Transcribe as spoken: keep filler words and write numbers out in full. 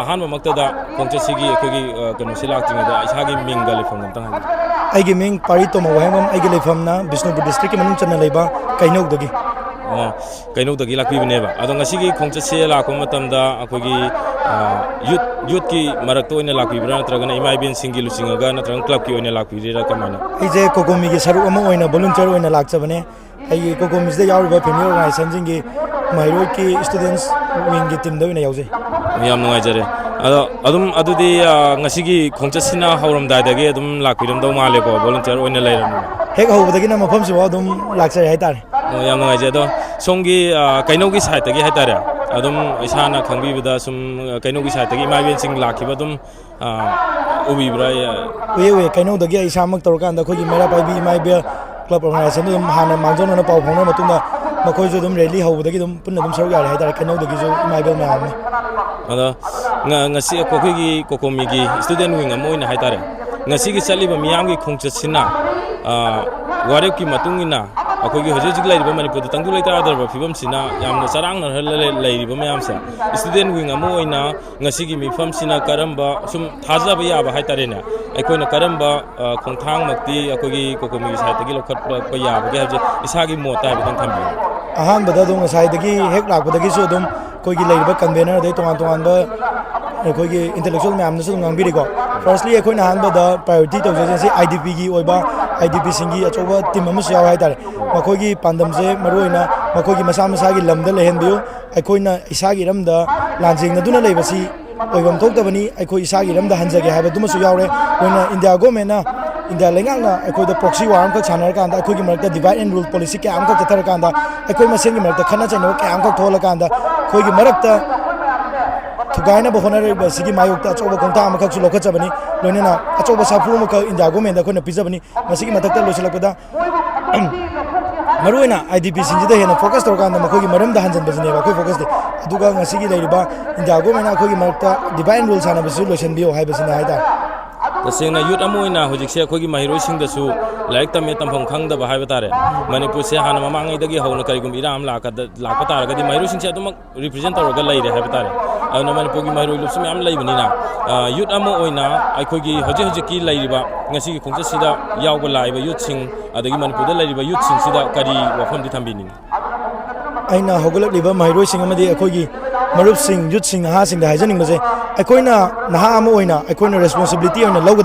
ꯑꯍꯥꯟꯕꯃꯛꯇꯗ ꯈꯣꯡꯆꯠꯁꯤꯒꯤ ꯑꯩꯈꯣꯏꯒꯤ, ꯑ, ꯀꯩꯅꯣꯁꯤ ꯂꯥꯛꯇ꯭ꯔꯤꯉꯩꯗ ꯏꯁꯥꯒꯤ ꯃꯤꯡꯒ ꯂꯩꯐꯝꯒ ꯑꯝꯇꯪ ꯍꯥꯏꯕꯤꯌꯨ꯫ ꯑꯩꯒꯤ ꯃꯤꯡ ꯄꯥꯔꯤ ꯇꯣꯝꯕ ꯋꯥꯍꯦꯡꯕꯝ꯫ ꯑꯩꯒꯤ ꯂꯩꯐꯝꯅ ꯕꯤꯁꯅꯨꯄꯨꯔ ꯗꯤꯁꯇ꯭ꯔꯤꯛꯀꯤ ꯃꯅꯨꯡ ꯆꯟꯅ ꯂꯩꯕ ꯀꯩꯅꯧꯗꯒꯤ꯫ ꯑꯣ, ꯀꯩꯅꯧꯗꯒꯤ ꯂꯥꯛꯄꯤꯕꯅꯦꯕ꯫ ꯑꯗꯣ ꯉꯁꯤꯒꯤ ꯈꯣꯡꯆꯠꯁꯦ ꯂꯥꯛꯄ ꯃꯇꯝꯗ ꯑꯩꯈꯣꯏꯒꯤ, ꯑ, ꯌꯨꯠ, ꯌꯨꯠꯀꯤ ꯃꯔꯛꯇ ꯑꯣꯏꯅ ꯂꯥꯛꯄꯤꯕ꯭ꯔꯥ, ꯅꯠꯇ꯭ꯔꯒꯅ ꯏꯃꯥ ꯏꯕꯦꯟꯁꯤꯡꯒꯤ ꯂꯨꯆꯤꯡꯉꯒ, ꯅꯠꯇ꯭ꯔꯒꯅ ꯀ꯭ꯂꯕꯀꯤ ꯑꯣꯏꯅ ꯂꯥꯛꯄꯤꯔꯤꯔꯥ, ꯀꯃꯥꯏꯅ? ꯑꯩꯁꯦ ꯀꯣꯀꯣꯃꯤꯒꯤ ꯁꯔꯨꯛ ꯑꯃ ꯑꯣꯏꯅ ꯚꯣꯂꯨꯟꯇꯤꯌꯔ ꯑꯣꯏꯅ ꯂꯥꯛꯆꯕꯅꯦ꯫ ꯑꯩꯒꯤ ꯀꯣꯀꯣꯃꯤꯁꯤꯗ ꯌꯥꯎꯔꯤꯕ ꯐꯦꯃꯤꯂꯤ ꯑꯣꯔꯒꯅꯥꯏꯖꯦꯁꯟꯁꯤꯡꯒꯤ ꯃꯍꯩꯔꯣꯏꯒꯤ ꯁ꯭ꯇꯨꯗꯦꯟꯁ ꯋꯤꯡꯒꯤ ꯇꯤꯝꯗ ꯑꯣꯏꯅ ꯌꯥꯎꯖꯩ꯫ ꯌꯥꯝ ꯅꯨꯡꯉꯥꯏꯖꯔꯦ꯫ ꯑꯗꯣ ꯑꯗꯨꯝ ꯑꯗꯨꯗꯤ, ꯑ, ꯉꯁꯤꯒꯤ ꯈꯣꯡꯆꯠꯁꯤꯅ ꯍꯧꯔꯝꯗꯥꯏꯗꯒꯤ ꯑꯗꯨꯝ ꯂꯥꯛꯄꯤꯔꯝꯗꯧ ꯃꯥꯜꯂꯦꯀꯣ, ꯚꯣꯂꯨꯟꯇꯤꯌꯔ ꯑꯣꯏꯅ ꯂꯩꯔꯝꯅꯤꯅ꯫ ꯍꯦꯛ ꯍꯧꯕꯗꯒꯤꯅ ꯃꯐꯝꯁꯤꯐꯥꯎ ꯑꯗꯨꯝ ꯂꯥꯛꯆꯔꯦ ꯍꯥꯏꯇꯥꯔꯦ꯫ ꯑꯣ, ꯌꯥꯝ ꯅꯨꯡꯉꯥꯏꯖꯩ꯫ ꯑꯗꯣ ꯁꯣꯝꯒꯤ, ꯑ, ꯀꯩꯅꯧꯒꯤ ꯁꯥꯏꯠꯇꯒꯤ ꯍꯥꯏꯇꯥꯔꯦ, ꯑꯗꯨꯝ ꯏꯁꯥꯅ ꯈꯪꯕꯤꯕꯗ ꯁꯨꯝ, ꯑ, ꯀꯩꯅꯧꯒꯤ ꯁꯥꯏꯠꯇꯒꯤ ꯏꯃꯥ ꯏꯕꯦꯟꯁꯤꯡ ꯂꯥꯛꯈꯤꯕ ꯑꯗꯨꯝ, ꯑ, ꯎꯕꯤꯕ꯭ꯔꯥ? ꯎꯏꯌꯦ, ꯎꯏꯌꯦ꯫ ꯀꯩꯅꯧꯗꯒꯤ ꯑꯩ ꯏꯁꯥꯃꯛ ꯇꯧꯔꯀꯥꯟꯗ ꯑꯩꯈꯣꯏꯒꯤ ꯃꯩꯔꯥ ꯄꯥꯏꯕꯤ ꯏꯃꯥ ꯏꯕꯦꯜ ꯀ꯭ꯂꯕ ꯑꯣꯔꯒꯅꯥꯏꯖꯦꯁꯟꯗꯨ ꯑꯗꯨꯝ ꯍꯥꯟꯅ ꯃꯥꯡꯖꯧꯅꯅ ꯄꯥꯎ ꯐꯥꯎꯅꯔ ꯃꯇꯨꯡꯗ ꯃꯈꯣꯏꯁꯨ ꯑꯗꯨꯝ ꯔꯦꯂꯤ ꯍꯧꯕꯗꯒꯤ ꯑꯗꯨꯝ ꯄꯨꯟꯅ ꯑꯗꯨꯝ ꯁꯔꯨꯛ ꯌꯥꯔꯦ ꯍꯥꯏꯇꯥꯔꯦ, ꯀꯩꯅꯧꯗꯒꯤꯁꯨ ꯏꯃꯥ ꯏꯕꯦꯜ ꯃꯌꯥꯝ ꯑꯃ꯫ ꯑꯗꯣ ꯉ-, ꯉꯁꯤ ꯑꯩꯈꯣꯏꯒꯤ ꯀꯣꯀꯣꯃꯤꯒꯤ ꯁ꯭ꯇꯨꯗꯦꯟ ꯋꯤꯡ ꯑꯃ ꯑꯣꯏꯅ ꯍꯥꯏꯇꯥꯔꯦ, ꯉꯁꯤꯒꯤ ꯆꯠꯂꯤꯕ ꯃꯤꯌꯥꯝꯒꯤ ꯈꯣꯡꯆꯠꯁꯤꯅ, ꯑ, ꯋꯥꯔꯦꯞꯀꯤ ꯃꯇꯨꯡ ꯏꯟꯅ ꯑꯩꯈꯣꯏꯒꯤ ꯍꯧꯖꯤꯛ ꯍꯧꯖꯤꯛ ꯂꯩꯔꯤꯕ ꯃꯅꯤꯄꯨꯔꯗ ꯇꯪꯗꯨ ꯂꯩꯇꯥꯗ꯭ꯔꯕ ꯐꯤꯕꯝꯁꯤꯅ ꯌꯥꯝꯅ ꯆꯔꯥꯡꯅꯍꯜꯂ ꯂꯩ-, ꯂꯩꯔꯤꯕ ꯃꯌꯥꯝꯁꯦ, ꯁ꯭ꯇꯨꯗꯦꯟ ꯋꯤꯡ ꯑꯃ ꯑꯣꯏꯅ ꯉꯁꯤꯒꯤ ꯃꯤꯐꯝꯁꯤꯅ ꯀꯔꯝꯕ, ꯁꯨꯝ ꯊꯥꯖꯕ ꯌꯥꯕ ꯍꯥꯏꯇꯥꯔꯦꯅꯦ, ꯑꯩꯈꯣꯏꯅ ꯀꯔꯝꯕ, ꯑ, ꯈꯣꯡꯊꯥꯡꯃꯛꯇꯤ ꯑꯩꯈꯣꯏꯒꯤ ꯀꯣꯀꯣꯃꯤꯒꯤ ꯁꯥꯏꯠꯇꯒꯤ ꯂꯧꯈꯠꯄ ꯌꯥꯕꯒꯦ ꯍꯥꯏꯕꯁꯦ ꯏꯁꯥꯒꯤ ꯃꯣꯠꯇ ꯍꯥꯏꯐꯦꯠꯇꯪ ꯊꯝꯕꯤꯌꯨ꯫ ꯑꯍꯥꯟꯕꯗ ꯑꯗꯨꯝ ꯉꯁꯥꯏꯗꯒꯤ ꯍꯦꯛ ꯂꯥꯛꯄꯗꯒꯤꯁꯨ ꯑꯗꯨꯝ ꯑꯩꯈꯣꯏꯒꯤ ꯂꯩꯔꯤꯕ ꯀꯟꯚꯦꯅꯔ, ꯑꯗꯩ ꯇꯣꯉꯥꯟ ꯇꯣꯉꯥꯟꯕ ꯑꯩꯈꯣꯏꯒꯤ ꯏꯟꯇꯦꯂꯦꯛꯆꯨꯋꯦꯜ ꯃꯌꯥꯝꯅꯁꯨ ꯑꯗꯨꯝ ꯉꯥꯡꯕꯤꯔꯤꯀꯣ꯫ ꯐꯥꯔꯁꯂꯤ ꯑꯩꯈꯣꯏꯅ ꯑꯍꯥꯟꯕꯗ ꯄ꯭ꯔꯥꯏꯌꯣꯔꯤꯇꯤ ꯇꯧꯖꯔꯤꯁꯦ ꯁꯤ ꯑꯥꯏ ꯗꯤ ꯄꯤꯒꯤ ꯑꯣꯏꯕ, ꯑꯥꯏ ꯗꯤ ꯄꯤꯁꯤꯡꯒꯤ ꯑꯆꯧꯕ ꯇꯤꯝ ꯑꯃꯁꯨ ꯌꯥꯎꯋꯦ ꯍꯥꯏꯇꯥꯔꯦ꯫ ꯃꯈꯣꯏꯒꯤ ꯄꯥꯟꯗꯝꯁꯦ ꯃꯔꯨꯑꯣꯏꯅ ꯃꯈꯣꯏꯒꯤ ꯃꯁꯥ ꯃꯁꯥꯒꯤ ꯂꯝꯗ ꯂꯩꯍꯟꯕꯤꯌꯨ꯫ ꯑꯩꯈꯣꯏꯅ ꯏꯁꯥꯒꯤ ꯏꯔꯝꯗ ꯂꯥꯟꯖꯦꯡꯅꯗꯨꯅ ꯂꯩꯕꯁꯤ ꯑꯣꯏꯐꯝ ꯊꯣꯛꯇꯕꯅꯤ, ꯑꯩꯈꯣꯏ ꯏꯁꯥꯒꯤ ꯏꯔꯝꯗ ꯍꯟꯖꯒꯦ ꯍꯥꯏꯕꯗꯨꯃꯁꯨ ꯌꯥꯎꯔꯦ꯫ ꯂꯣꯏꯅ ꯏꯟꯗꯤꯌꯥ ꯒꯣꯔꯃꯦꯟꯅ, ꯏꯟꯗꯤꯌꯥ ꯂꯩꯉꯥꯛꯅ ꯑꯩꯈꯣꯏꯗ ꯄ꯭ꯔꯣꯛꯁꯤ ꯋꯥꯔ ꯑꯃꯈꯛ ꯁꯥꯟꯅꯔꯀꯥꯟꯗ, ꯑꯩꯈꯣꯏꯒꯤ ꯃꯔꯛꯇ ꯗꯤꯚꯥꯏꯠ ꯑꯦꯟ ꯔꯨꯜ ꯄꯣꯂꯤꯁꯤ ꯀꯌꯥ ꯑꯃꯈꯛ ꯆꯠꯊꯔꯀꯥꯟꯗ, ꯑꯩꯈꯣꯏ ꯃꯁꯦꯟꯒꯤ ꯃꯔꯛꯇ ꯈꯠꯅ ꯆꯩꯅꯕ ꯀꯌꯥ ꯑꯃꯈꯛ ꯊꯣꯛꯍꯜꯂꯀꯥꯟꯗ, ꯑꯩꯈꯣꯏꯒꯤ ꯃꯔꯛꯇ ꯊꯨꯒꯥꯏꯅꯕ ꯍꯣꯠꯅꯔꯤꯕ ꯑꯁꯤꯒꯤ ꯃꯥꯌꯣꯛꯇ ꯑꯆꯧꯕ ꯈꯣꯡꯊꯥꯡ ꯑꯃꯈꯛꯁꯨ ꯂꯧꯈꯠꯆꯕꯅꯤ꯫ ꯂꯣꯏꯅꯅ ꯑꯆꯧꯕ ꯁꯥꯐꯨ ꯑꯃꯈꯛ ꯏꯟꯗꯤꯌꯥ ꯒꯣꯔꯃꯦꯟꯗ ꯑꯩꯈꯣꯏꯅ ꯄꯤꯖꯕꯅꯤ꯫ ꯃꯁꯤꯒꯤ ꯃꯊꯛꯇ ꯂꯣꯏꯁꯤꯜꯂꯛꯄꯗ, ꯃꯔꯨꯑꯣꯏꯅ ꯑꯥꯏ ꯗꯤ ꯄꯤꯁꯤꯡꯁꯤꯗ ꯍꯦꯟꯅ ꯐꯣꯀꯁ ꯇꯧꯔꯀꯥꯟꯗ ꯃꯈꯣꯏꯒꯤ ꯃꯔꯝꯗ ꯍꯟꯖꯤꯟꯕꯁꯤꯅꯦꯕ ꯑꯩꯈꯣꯏ ꯐꯣꯀꯁꯇꯤ꯫ ꯑꯗꯨꯒ ꯉꯁꯤꯒꯤ ꯂꯩꯔꯤꯕ ꯏꯟꯗꯤꯌꯥ ꯒꯣꯔꯃꯦꯟꯅ ꯑꯩꯈꯣꯏꯒꯤ ꯃꯔꯛꯇ ꯗꯤꯚꯥꯏꯠ ꯑꯦꯟ ꯔꯨꯜ ꯁꯥꯟꯅꯕꯁꯤꯁꯨ ꯂꯣꯏꯁꯤꯟꯕꯤꯌꯨ ꯍꯥꯏꯕꯁꯤꯅꯤ ꯍꯥꯏꯇꯥꯔꯦ꯫ ꯇꯁꯦꯡꯅ ꯌꯨꯠ ꯑꯃ ꯑꯣꯏꯅ ꯍꯧꯖꯤꯛꯁꯦ ꯑꯩꯈꯣꯏꯒꯤ ꯃꯍꯩꯔꯣꯏꯁꯤꯡꯗꯁꯨ ꯂꯥꯏꯔꯤꯛ ꯇꯝꯃꯦ, ꯇꯝꯐꯝ ꯈꯪꯗꯕ ꯍꯥꯏꯕ ꯇꯥꯔꯦ꯫ ꯃꯅꯤꯄꯨꯔꯁꯦ ꯍꯥꯟꯅ ꯃꯃꯥꯡꯉꯩꯗꯒꯤ ꯍꯧꯅ ꯀꯔꯤꯒꯨꯝꯕ ꯏꯔꯥꯡ ꯑꯃ ꯂꯥꯛꯀꯗ-, ꯂꯥꯛꯄ ꯇꯥꯔꯒꯗꯤ ꯃꯍꯩꯔꯣꯏꯁꯤꯡꯁꯦ ꯑꯗꯨꯃꯛ ꯔꯤꯄ꯭ꯔꯖꯦꯟ ꯇꯧꯔꯒ ꯂꯩꯔꯦ ꯍꯥꯏꯕ ꯇꯥꯔꯦ꯫ ꯑꯗꯨꯅ ꯃꯅꯤꯄꯨꯔꯒꯤ ꯃꯍꯩꯔꯣꯏ ꯂꯨꯞꯁꯨ ꯃꯌꯥꯝ ꯂꯩꯕꯅꯤꯅ, ꯑ, ꯌꯨꯠ ꯑꯃ ꯑꯣꯏꯅ ꯑꯩꯈꯣꯏꯒꯤ ꯍꯧꯖꯤꯛ ꯍꯧꯖꯤꯛꯀꯤ ꯂꯩꯔꯤꯕ ꯉꯁꯤꯒꯤ ꯈꯣꯡꯆꯠꯁꯤꯗ ꯌꯥꯎꯕ ꯂꯥꯛꯏꯕ ꯌꯨꯠꯁꯤꯡ, ꯑꯗꯒꯤ ꯃꯅꯤꯄꯨꯔꯗ ꯂꯩꯔꯤꯕ ꯌꯨꯠꯁꯤꯡꯁꯤꯗ ꯀꯔꯤ ꯋꯥꯐꯝꯗꯤ ꯊꯝꯕꯤꯅꯤꯡꯉꯤ? ꯑꯩꯅ ꯍꯧꯒꯠꯂꯛꯂꯤꯕ ꯃꯍꯩꯔꯣꯏꯁꯤꯡ ꯑꯃꯗꯤ ꯑꯩꯈꯣꯏꯒꯤ ꯃꯔꯨꯞꯁꯤꯡ, ꯌꯨꯠꯁꯤꯡ, ꯅꯍꯥꯁꯤꯡꯗ ꯍꯥꯏꯖꯅꯤꯡꯕꯁꯦ, ꯑꯩꯈꯣꯏꯅ ꯅꯍꯥ ꯑꯃ ꯑꯣꯏꯅ ꯑꯩꯈꯣꯏꯅ ꯔꯦꯁꯄꯣꯟꯁꯤꯕꯤꯂꯤꯇꯤ ꯑꯣꯏꯅ ꯂꯧꯒꯗꯕ